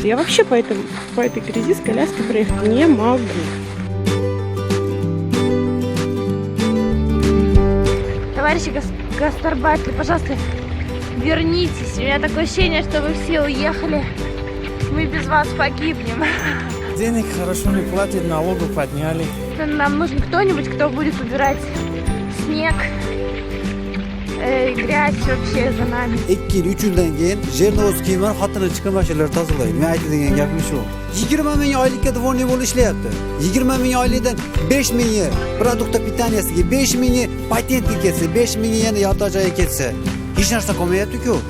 Я вообще по этой грязи с коляской проехать не могу. Товарищи гастарбайтеры, пожалуйста, вернитесь. У меня такое ощущение, что вы все уехали. Мы без вас погибнем. Денег хорошо не платят, налогу подняли. Нам нужен кто-нибудь, кто будет убирать снег, грязь вообще за нами. 2 yil, 3 yildan keyin Jerinovskiy bilan xotini chiqib mashinalar tozalaydi. Men aytadigan gapim shu. 20 ming oylikka дворник bo'lib ishlayapti. 20 ming oylikdan 5 mingi продукт питания siga, 5 mingi patentga ketsa, 5 mingi yana yotoq joyga ketsa, hech narsa qolmayapti-ku.